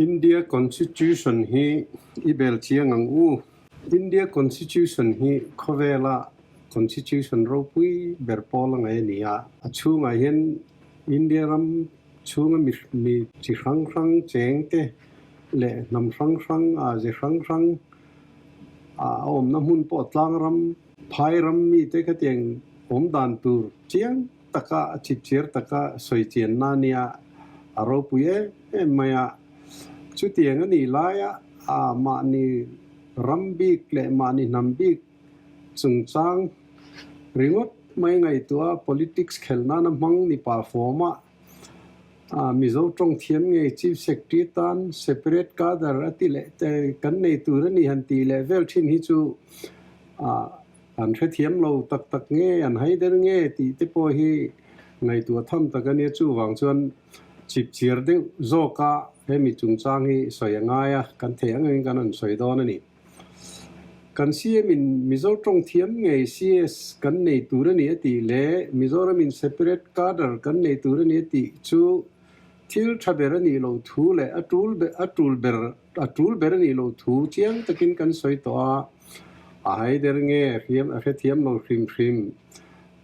India Constitution hi i bel chiang ang u. India Constitution hi khawvela Constitution ropui ber pawl a ngaih a ni a. A chhungah hian India ram chhunga mi mi chi hrang hrang cheng te leh hnam hrang hrang a ze hrang hrang a awmna hmun pawh tlang ram phai ram mite khatiang awm dan tur chiang taka a chipchiar taka sawi chianna a nia, a ropui em em mai a. Chutiang a nih laia a mahni ram bik leh mahni hnam bik chungchang ringawt mai ngaihtuah a politics khelh nana hmang ni pah fawm a, Mizo tawng thiam ngei Chief Secretary tan separate cadre a ti leh kan nei tur a ni han tih leh vel thin hi chu An hrethiam lo tak tak nge, an haider nge tih te pawh hi ngaihtuah tham tak a nia. Chuvang chuan chipchiar deuh zawka hemi chungchang hi sawi a ngai a, kan theih ang angin kan rawn sawi dawn a ni. Kan CM in Mizo tawng thiam ngei CS kan nei tur a ni a tih leh Mizoram in separate cadre kan nei tur a ni a tih chu thil tha ber a nih loh thu leh a tul a tul ber a tul ber a nih loh thu chiang takin kan sawi tawh a. A haider nge hriam a hrethiam lo hrim hrim.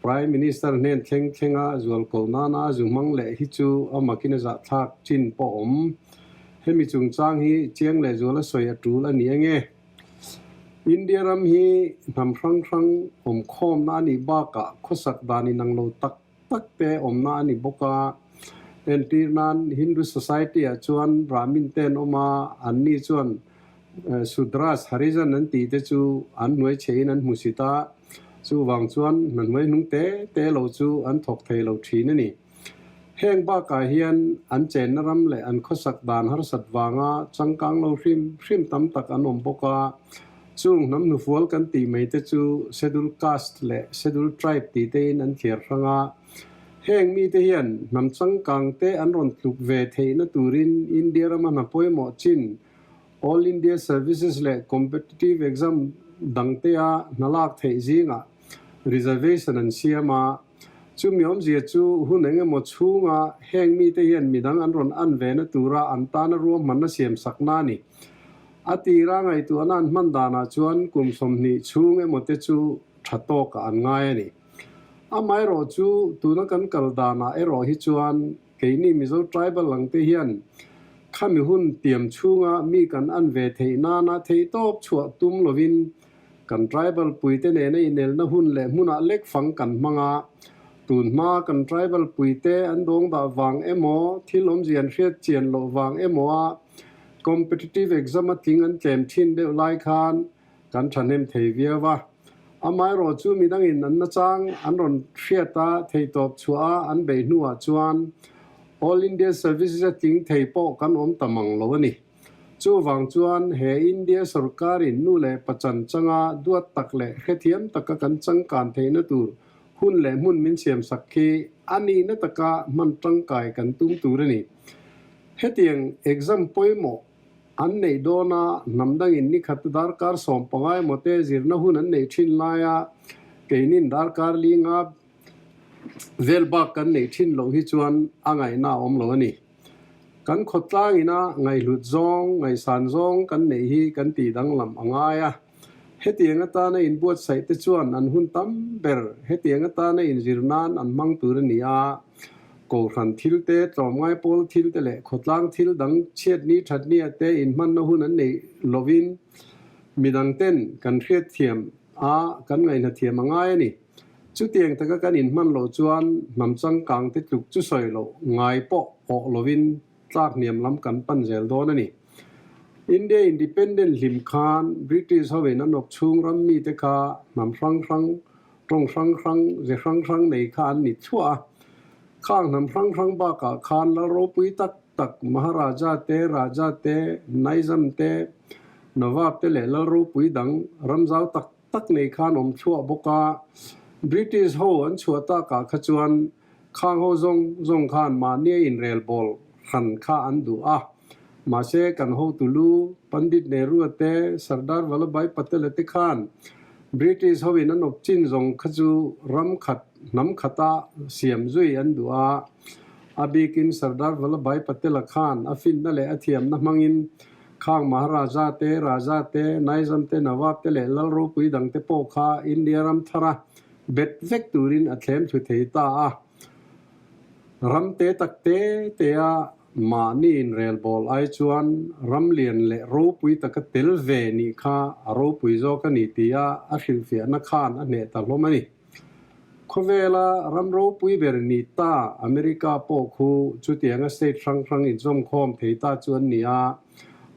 Prime Minister hnen thleng thlenga zualko nana a zu hmang leh hi chu a makin a zahthlak chin pawh awm. Hemi chungchang hi chiang leh zuala sawi a tul a ni ange. India ram hi hnam hrang hrang awmkhawmna a nih bakah khawsak dan inang lo tak tak te awmna a ni bawk a. Entir nan Hindu society ah chuan Brahmin te an awm a, anni chuan Sudras, Harijan an tih te chu an hnuai chhehin an hmusit a, chuvang chuan hna hnuai hnung te te lo chu an thawk thei lo thin a ni. Heng bakah hian an chenna ram leh an khawsak dan harsat vanga changkang lo hrim hrim tam tak an awm bawk a, chung hnam hnufual kan tih mai te chu Schedule Caste leh Schedule Tribe tih tein an thliar hrang a. Heng mite hian hnam changkang te an rawn tluk ve theihna turin India rama hna pawimawh chin All India Services leh Competitive Exam dangtea hna lak theih zingah reservation an siam a. Chumi awmzia chu hun eng emaw chhunga heng mite hian midang an rawn an ve na tura an tana ruahmanna siam sakna a ni. A tira ngaihtuahna an hman danah chuan kum 20 chhung emaw te chu tha tawkah an ngai a ni. Amaherawh chu tuna kan kal danah erawh hi chuan keini Mizo tribal ang te hian khami hun tiam chhunga mi kan an ve theih nana theihtawp chhuah tum lovin Kan tribal puite nena inelna hun leh hmunah lek fang kan hmang a, tun hma kan tribal puite an dawng dah vang emaw, thil awmzia an hriat chian loh vang emaw a competitive exam a tling an tlem thin deuh lai khan kan thahnem thei viau a. Amaherawh chu midangin an nachang an rawn hriat a, theihtawp chhuah a an beih hnuah chuan All India Services a tling thei pawh kan awm ta mang lo a ni. Chuvang chuan he India sorkarin nu leh pa chan changa duat tak leh hrethiam taka kan changkan theihna tur hun leh hmun min siamsak khi a nihna taka hman tangkai kan tum tur a ni. Hetiang exam pawimawh an neih dawna hnam dangin nikhat darkar 15 emaw te zirna hun an neih thin laia keinin darkar li nga vel bak kan neih thin loh hi chuan a ngaihna a awm lo a ni. Kan khawtlang ina ngaihhlut zawng, ngaihsan zawng kan neih hi kan tih danglam a ngai a. Hetiang atana inbuatsaih te chuan an hun tam ber hetiang atana inzir nan an hmang tur a ni a. Kohhran thil te, tlawmngai pawl thil te leh khawtlang thil dang chhiatni thatnia te inhmanna hun an neih lovin midang ten kan hriatthiam a, kan ngaihnathiam a ngai a ni. Chutiang taka kan inhman loh chuan hnam changkang te tluk chu sawi loh ngai pawh awh lovin tlak hniam lam kan pan zel dawn a ni. India Independent hlim khan British hoin an awp chhung ram mite kha hnam hrang hrang, tawng hrang hrang, ze hrang hrang nei kha an ni thluah a. Khang hnam hrang hrang bakah khan lal ropui tak tak Maharaja te, Raja te, Nizam te, Nawab te leh lal ropui dang ramzau tak tak nei khan awm thluah bawk a, British ho an chhuah takah kha chuan khang ho zawng zawng khan mahnia inrel bawl hran kha an duh a. Mahse kan hotu lu Pandit Nehru a te, Sardar Vallabhbhai Patel a te khan British ho in an awp chin zawng kha chu ram khat, hnam khata siam zui an duh a. A bikin Sardar Vallabhbhai Patel-a khan a finna leh a thiamna hmangin Khang Maharaja te, Raja te, Nizam te, Nawab te leh Lal ropui dangte pawh kha India ram thara bet vek turin a thlem thlu thei ta a. Ram te tak te tea mahni inrelbawl ai chuan ram lian leh ropui taka tel ve nih kha a ropui zawk a ni tia a hrilhfiahna khan a hneh ta hlawm a ni. Khawvela ram ropui ber ni ta America pawh khu chutianga state hrang hrang inzawmkhawm thei ta chu an ni a,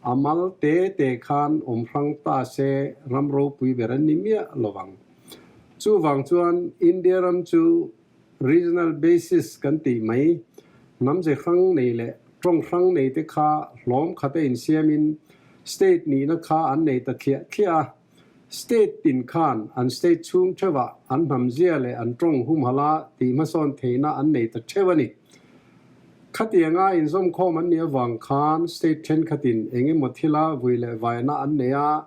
a mal te te khan awm hrang ta se ram ropui ber an ni miah lovang. Chuvang chuan India ram chu Regional basis kan tih mai, hnam ze hrang nei leh tawng hrang nei te kha hlawm khata insiamin state nihna kha an nei ta thliah thliah a. State tin khan an state chhung theuhah an hnam zia leh an tawng humhala tih hmasawn theihna an nei ta theuh a ni. Khatianga inzawmkhawm an nih avang khan state thenkhatin eng emaw thila vui leh vaina an nei a,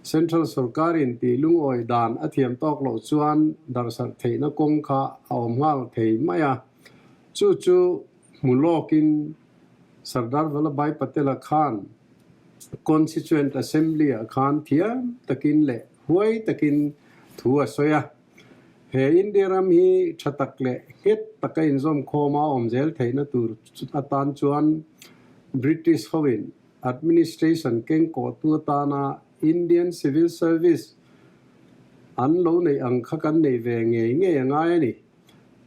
central sorkarin tih lungawi dan a thiam tawk loh chuan darhsarh theihna kawng kha a awm nghal thei mai a. Chu chu hmu lawkin Sardar Vallabhbhai Patel-a khan Constituent Assembly-ah khan thiam takin leh huai takin thu a sawi a. He India ram hi tha tak leh nghet taka inzawmkhawm a awm zel theihna tur atan chuan British hoin administration kengkawhtu atana Indian Civil Service an lo neih ang kha kan nei ve ngei ngei a ngai a ni.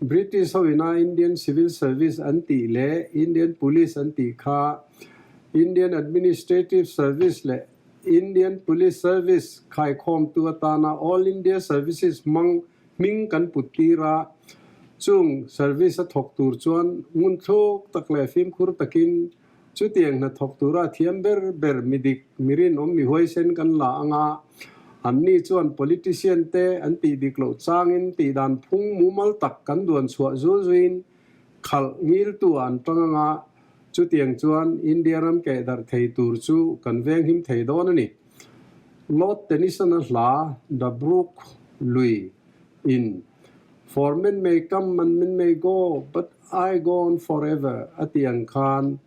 British hoina Indian Civil Service an tih leh Indian Police an tih kha Indian Administrative Service leh Indian Police Service khaikhawmtu atana All India Services hmang hming kan put tir a, chung service a thawk tur chuan ngunthluk tak leh fimkhur takin chutiang hna thawk tura thiam ber ber midik mirinawm mihuaisen kan la ang a, anni chuan politician te an tih dik loh changin tihdan phung mumal tak kan duan chhuah zul zuiin khalh ngiltu ah an tang ang a, Chutiang chuan India ram keh darh thei tur chu kan venghim thei dawn a ni. Lord Tennyson-a hla The Brook lui in For men may come and men may go, but I go on forever a tih ang khan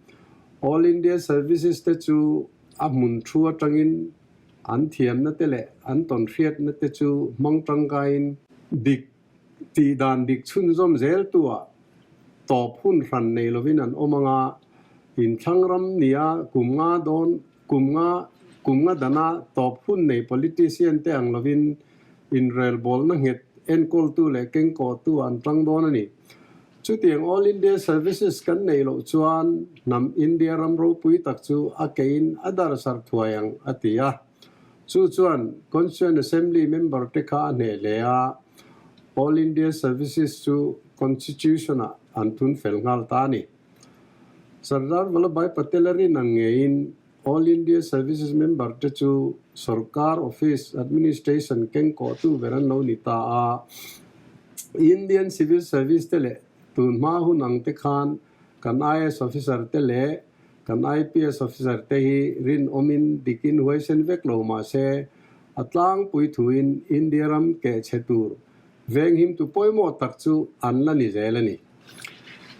All India Services te chu a hmun thu atangin an thiamna te leh an tawnhriatna te chu hmang tangkaiin dik Tih dan dik chhunzawm zel tuah tawp hun hran nei lovin an awm ang a, inthlang ram nia kum nga dawn kum nga kum nga dana tawp hun nei politician te ang lovin inrelbawlna nghet enkawltu leh kengkawhtu an tang dawn a ni. Chutiang All India Services kan neih loh chuan hnam India ram ropui tak chu a kein a darsar thuai ang, a ti a. Chu chuan Constituent Assembly member te kha a hneh hle a, All India Services chu Constitution-ah an thun fel nghal ta a ni. Sardar Vallabhbhai Patel a rin ang ngeiin All India Services member te chu sorkar office administration kengkawhtu ber an lo ni ta a, Indian Civil Service te leh tun hma hun ang te khan kan IAS officer te leh Kan IPS officer te hi rinawmin dikin huaisen vek lo mah se, a tlangpui thuin India ram keh chhe tur venghimtu pawimawh tak chu an la ni zel a ni.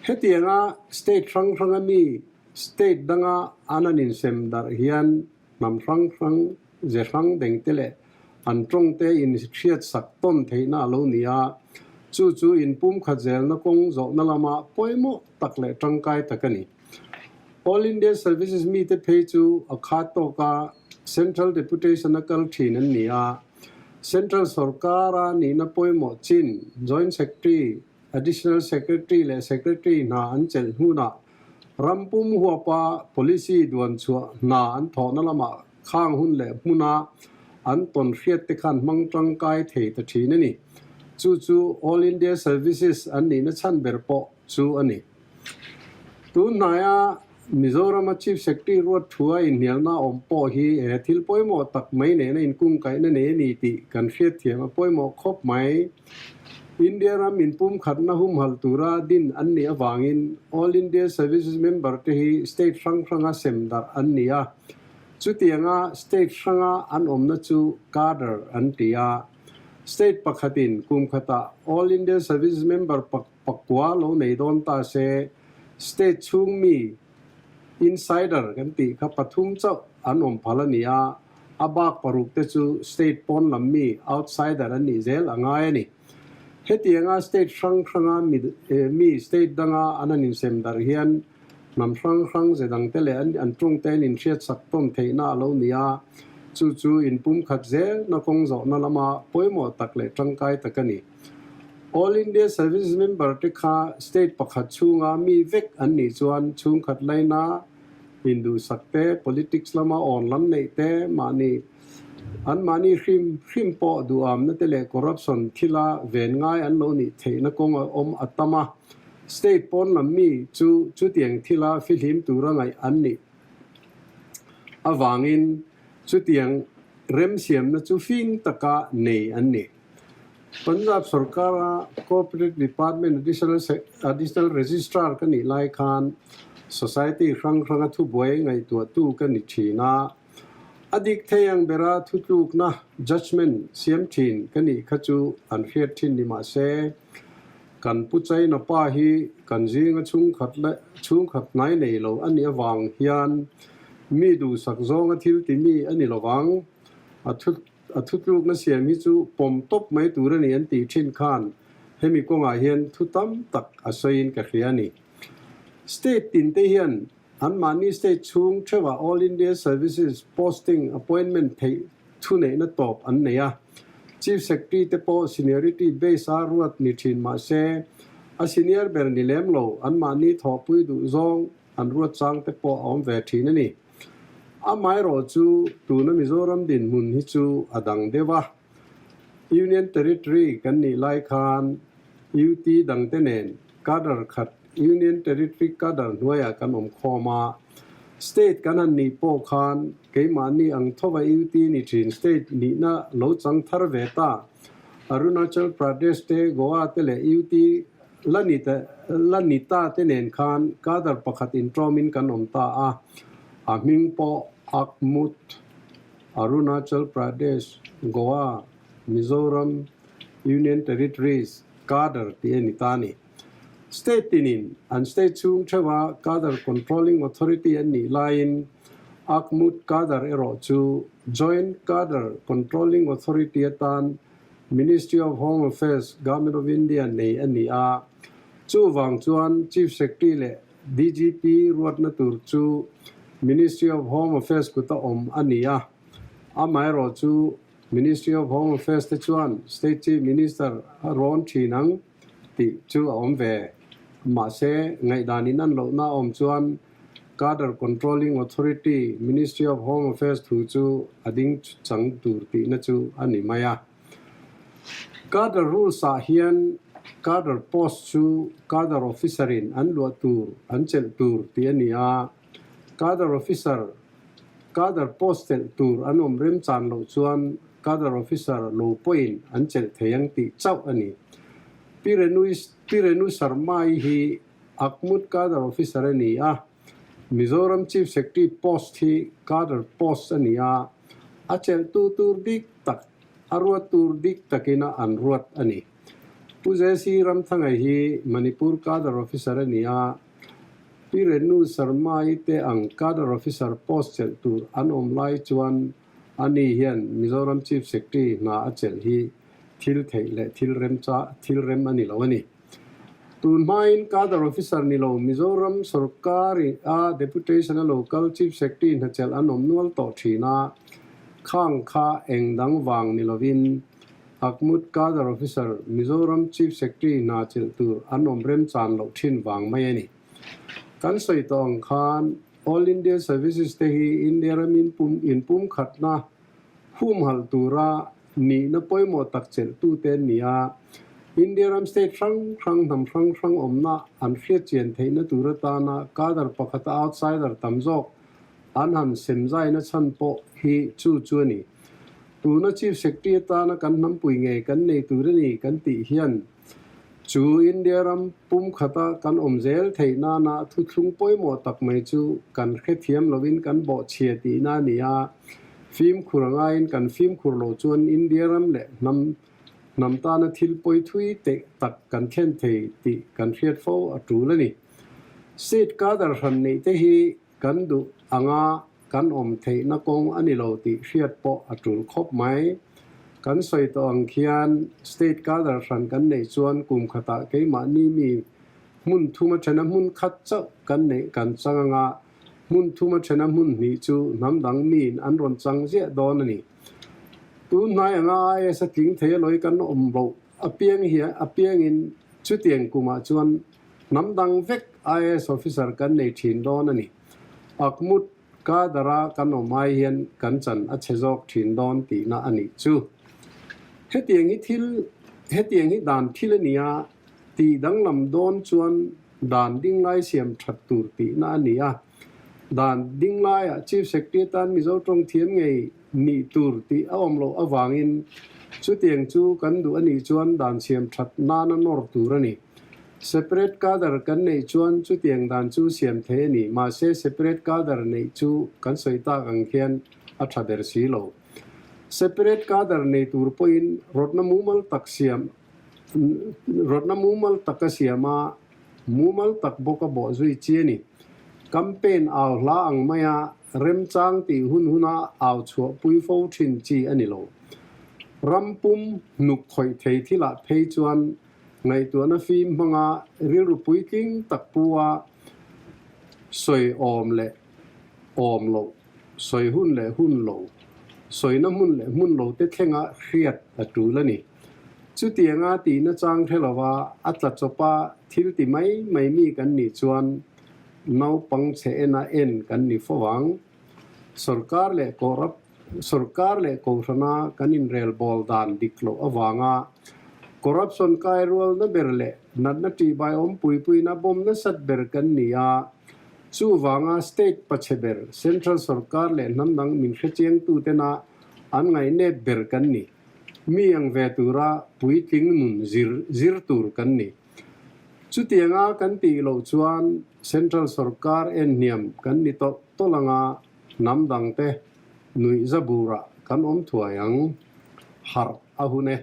Hetianga state hrang hranga mi state danga an han insem darh hian hnam hrang hrang, ze hrang dengte leh an tawngte inhriatsak tawn theihna a lo ni a, chu chu inpumkhat zelna kawng zawhna lama pawimawh tak leh tangkai tak a ni. All India Services mite phei chu a khat tawka Central Deputation a kal thin an ni a, Central sorkara nihna pawimawh chin Joint Secretary, Additional Secretary leh Secretary hna an chelh hnunah ram pum huapa policy duan chhuah hna an thawhna lamah khang hun leh hmuna an tawn hriat te khan hmang tangkai thei ta thin a ni. Chu chu All India Services an nihna chhan ber pawh chu a ni. Tun hnaia Mizorama Chief Secretary ruat thua inhnialna awm pawh hi he thil pawimawh tak mai nena inkungkaihna nei a ni tih kan hriatthiam a pawimawh khawp mai. India ram inpumkhatna humhalh tura din an nih avangin All India Services member te hi state hrang hranga sem darh an ni a. Chutianga state hranga an awmna chu cadre an ti a. State pakhatin kum khatah All India Services member pakua lo nei dawn ta se. State chhung mi, insider, kan tih kha pathum chauh an awm phal a ni a, a bak paruk te chu state pawn lam mi, outsider, an nih zel a ngai a ni. Hetianga state hrang hranga mi state danga an han insem darh hian hnam hrang hrang ze dangte leh an tawngte an inhriatsak tawn theihna a lo ni a, chu chu inpumkhat zelna kawng zawhna lama pawimawh tak leh tangkai tak a ni. All India Services member te kha state pakhat chhunga mi vek an nih chuan chhungkhat laina induhsak te, politics lama awn lam neih te, mahni an mahni hrim hrim pawh duhamna te leh corruption thila ven ngai an lo nih theihna kawng a awm a tam a. State pawn lam mi chu chutiang thila fihlim tura ngaih an nih avangin chutiang remsiamna chu fing taka nei an ni. Punjab sorkara Cooperative Department Additional Additional Registrar ka nih lai khan Society hrang hranga thubuai ngaihtuahtu ka ni thin a. A dik thei ang bera thutlukna, judgement, siam thin ka nih kha chu an hriat thin ni mah se, kan Pu China pa hi kan zinga chhungkhat leh chhungkhat hnai nei lo a nih avang hian mi duhsak zawnga thil ti mi a ni lovang. A thu A thutlukna siam hi chu pawm tawp mai tur a ni an tih thin khan hemi kawngah hian thu tam tak a sawiin ka hria a ni. State tin te hian anmahni state chhung theuhah All India Services posting appointment theih thuneihna tawp an nei a. Chief Secretary te pawh seniority base a ruat ni thin mah se a senior ber ni lem lo anmahni thawhpui duh zawng an ruat chang te pawh a awm ve thin a ni. Amaherawh chu tuna Mizoram dinhmun hi chu a dang deuh a. Union Territory kan nih lai khan UT dangte nen cadre khat Union Territory cadre hnuaiah kan awm khawm a. State kan han nih pawh khan keimahni ang thova UT ni thin state nihna lo chang thar ve ta. Arunachal Pradesh te, Goa te leh UT La ni te, la ni ta te nen khan cadre pakhat intawmin kan awm ta a, a hming pawh AKMUT, Arunachal Pradesh, Goa, Mizoram, Union Territories, cadre tih a ni ta a ni. State tinin an state chhung theuha cadre controlling authority an nih laiin AKMUT cadre erawh chu Joint Cadre Controlling Authority atan Ministry of Home Affairs, Government of India nei a ni a. Chuvang chuan Chief Secretary leh DGP ruatna tur chu Ministry of Home Affairs kuta awm a ni a. Amaherawh chu Ministry of Home Affairs te chuan State Chief Minister a rawn thin ang tih chu a awm ve. Mahse, ngaihdan in an lohna a awm chuan Cadre Controlling Authority, Ministry of Home Affairs thu chu a ding chang tur tihna chu a ni mai a. Cadre Rules ah hian Cadre Post chu Cadre Officer in an luah tur, an chelh tur tih a ni a. Cadre Officer, Cadre Post chelh tur an awm remchan loh chuan Cadre Officer lo pawhin an chelh thei ang tih chauh a ni. Pi Renu Sharma-i hi AKMUT Cadre Officer a ni a, Mizoram Chief Secretary post hi Cadre post a ni a, a chelhtu tur dik tak, a ruat tur dik takin a an ruat a ni. Pu JC Ramthangai hi Manipur Cadre Officer a ni a, Pi Renu Sharma-i te ang Cadre Officer post chelh tur an awm lai chuan ani hian Mizoram Chief Secretary hna a chelh hi thil theih leh thil rem cha thil rem a ni lo a ni. Tun hmain Cadre Officer ni lo Mizoram sorkar a Deputation a Local Chief Secretary hnachelh an awm nual tawh thin a, khang kha eng dang vang ni lovin AKMUT Cadre Officer Mizoram Chief Secretary hna chelh tur an awm remchan loh thin vang mai a ni. Kan sawi tawh ang khan All India Services te hi India ram inpumkhatna humhalh tura nihna pawimawh tak chelhtute an ni a, India ram state hrang hrang, hnam hrang hrang awmna an hriatchian theihna tur atana cadre pakhata outsider tam zawk an han semzaina chhan pawh hi chu chu a ni. Tuna Chief Secretary atana kan hnampui ngei kan nei tur a ni kan tih hian chu India ram pumkhata kan awm zel theih nana thuthlung pawimawh tak mai chu kan hrethiam lovin kan bawhchhia tihna a ni a, fimkhur a ngaiin kan fimkhur loh chuan India ram leh hnam hnam tana thil pawi thui teh tak kan thlen thei tih kan hriat fo a tul a ni. State cadre hran neih te hi kan duh anga kan awm theihna kawng a ni lo tih hriat pawh a tul khawp mai. Kan sawi tawh ang khian state cadre hran kan neih chuan kum khatah keimahni mi hmun thuma thena hmun khat chauh kan neih kan chang anga hmun thuma thena hmun hnih chu hnam dang miin an rawn chang ziah dawn a ni. Tun hnai anga IAS a tling thei alawi kan awm loh apiang hian apiangin chutiang kumah chuan hnam dang vek IAS officer kan nei thin dawn a ni. Akmut Kadara kan awm ai hian kan chan a chhe zawk thin dawn tihna a nih chu. Hetiang hi thil hetiang hi dan thil a ni a, tih danglam dawn chuan dan dinglai siam that tur tihna a ni a. Dan dinglaiah Chief Secretary atan Mizo tawng thiam ngei nih tur tih a awm loh avangin chutiang chu kan duh a nih chuan dan siam that nana nawr tur a ni. Separate cadre kan neih chuan chutiang dan chu siam thei a ni. Mahse separate cadre neih chu kan sawi tak ang khian a tha ber si lo. Separate cadre nei tur pawhin rawtna mumal tak siam rawtna mumal taka siam a, mumal tak bawk a bawh zui chi a ni. Campaign au hla ang maia remchang tih hun huna au chhuah pui fo thin chi a ni lo. Ram pum hnuk khawih thei thilah phei chuan Ngaihtuahna fim hmanga rilru puitling tak pu a sawi awm leh awm loh, sawi hun leh hun lo, sawina hmun leh hmun lo te thlenga hriat a tul a ni. Chutianga tihna chang hre lova a tla chawpa thil ti mai mai mi kan nih chuan naupang chhe ena en kan ni fo ang. Sorkar leh corrupt Sorkar leh Kohhrana kan inrelbawl dan dik loh avanga corruption kai rualna ber leh natna ṭihbai awm puipuina bawm nasat ber kan ni a, chuvanga state pachhe ber central sorkar leh hnam dang min hrechiangtutena an ngaihnep ber kan ni. Mi ang ve tura puitling nun zir zir tur kan ni. Chutianga kan tih loh chuan central sorkar en hniam kan ni tawlh tawlh anga Hnam dangte nuih za burah kan awm thuai ang, harh a hun e.